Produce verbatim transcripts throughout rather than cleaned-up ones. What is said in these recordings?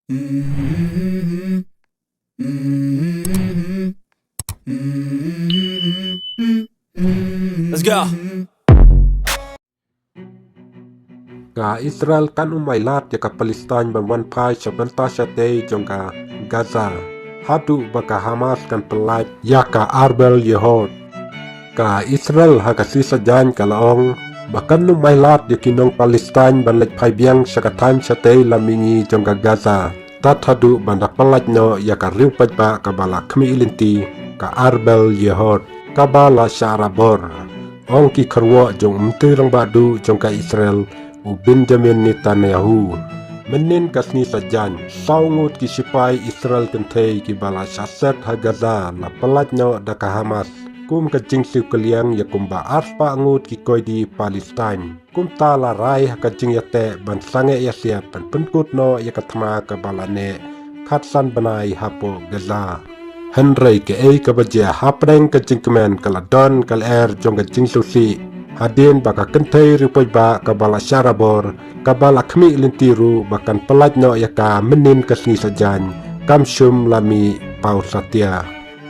Let's go. Ka Israel kan ym ailad ïa ka Palestine ban wan phai sha bynta shatei jong ka Gaza haduh ba ka Hamas kan pyllait ïa ka Arbel Yehuda. Ka Israel ha ka sngi Saitjaiñ ka la ong ba kan ym ailad ïa ki nong Palestine ban leit phai biang sha ka thaiñ shatei la mihngi jong ka Gaza, tad haduh ban da pyllait noh ïa ka riew paidbah kaba la khmih lynti, ka Arbel Yehuda, kaba la shah rabor, ong ki kyrwoh jong u Myntri Rangbah Duh jong ka Israel, u Benjamin Netanyahu. Mynnin ka sngi Saitjaiñ, saw ngut ki shipai Israel kynthei kiba la shah set ha Gaza la pyllait noh da ka Hamas kum ka jingsiew kylliang ïa kumba arspah ngut ki koidi Palestine. Kumta la rai ha ka jingïateh ban sangeh ïasiat ban pynkut noh ïa ka thma kaba la neh khatsan bnai hapoh Gaza. Hynrei kaei kaba jia hapdeng ka jingkmen ka la don ka lyer jong ka jingsngewsih hadien ba ka kynthei riew paidbah kaba la shah rabor, kaba la khmih lynti ruh ba kan pyllait noh ïa ka mynnin ka sngi Saitjaiñ, kam shym la mih paw satia.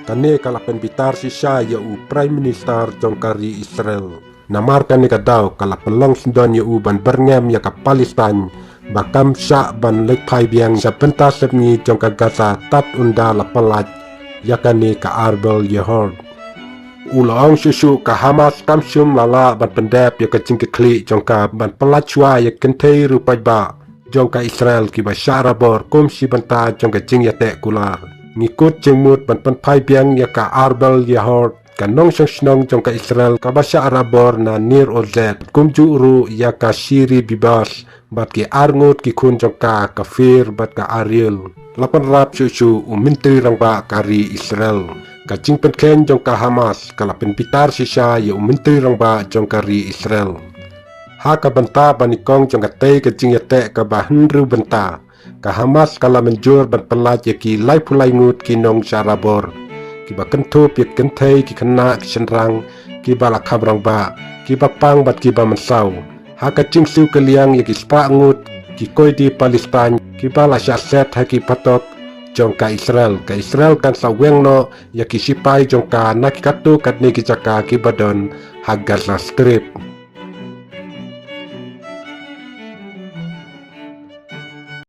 Kane ka la pynbitar shisha ïa u Prime Minister jong ka ri Israel. Namar kane ka daw ka la pynlong syndon ïa u ban byrngem ïa ka Palestine ba kam shah ban leit phai biang sha bynta sepngi jong ka Gaza tad ynda la pyllait ïa kane ka Arbel Yehuda. U la ong shuh shuh ka Hamas kam shym la lah ban pyndep ïa ka jingkitkhlieh jong ka ban pyllait shuwa ïa ki kynthei riew paidbah jong ka Israel kiba shah rabor kum shi bynta jong ka jingïateh kular. Ngi kut jingmut ban pynphai biang ïa ka Arbel Yehuda, ka nongshong shnong jong ka Israel kaba shah rabor na Nir Oz, kumjuh ruh ïa ka Shiri Bibas bad ki arngut ki khun jong ka, ka Kfir bad ka Ariel. La pynrap shuh shuh u Myntri Rangbah ka ri Israel. Ka jingpynkheiñ jong ka Hamas ka la pynbitar shisha ïa u Myntri Rangbah jong ka ri Israel. Ha ka bynta ba nyngkong jong katei ka jingïateh kaba hynriew bynta, ka Hamas ka la mynjur ban pyllait ïa ki laiphew lai ngut ki nongshah rabor, kiba kynthup ïa ki kynthei, ki khynnah, ki shynrang, kiba la kham rangbah, kiba pang bad kiba mynsaw. Ha ka jingsiew kylliang ïa ki spah ngut ki koidi Palestine kiba la shah set ha ki phatok jong ka Israel. Ka Israel kan sa weng noh ïa ki shipai jong ka na ki katto katne ki jaka kiba don ha Gaza Strip.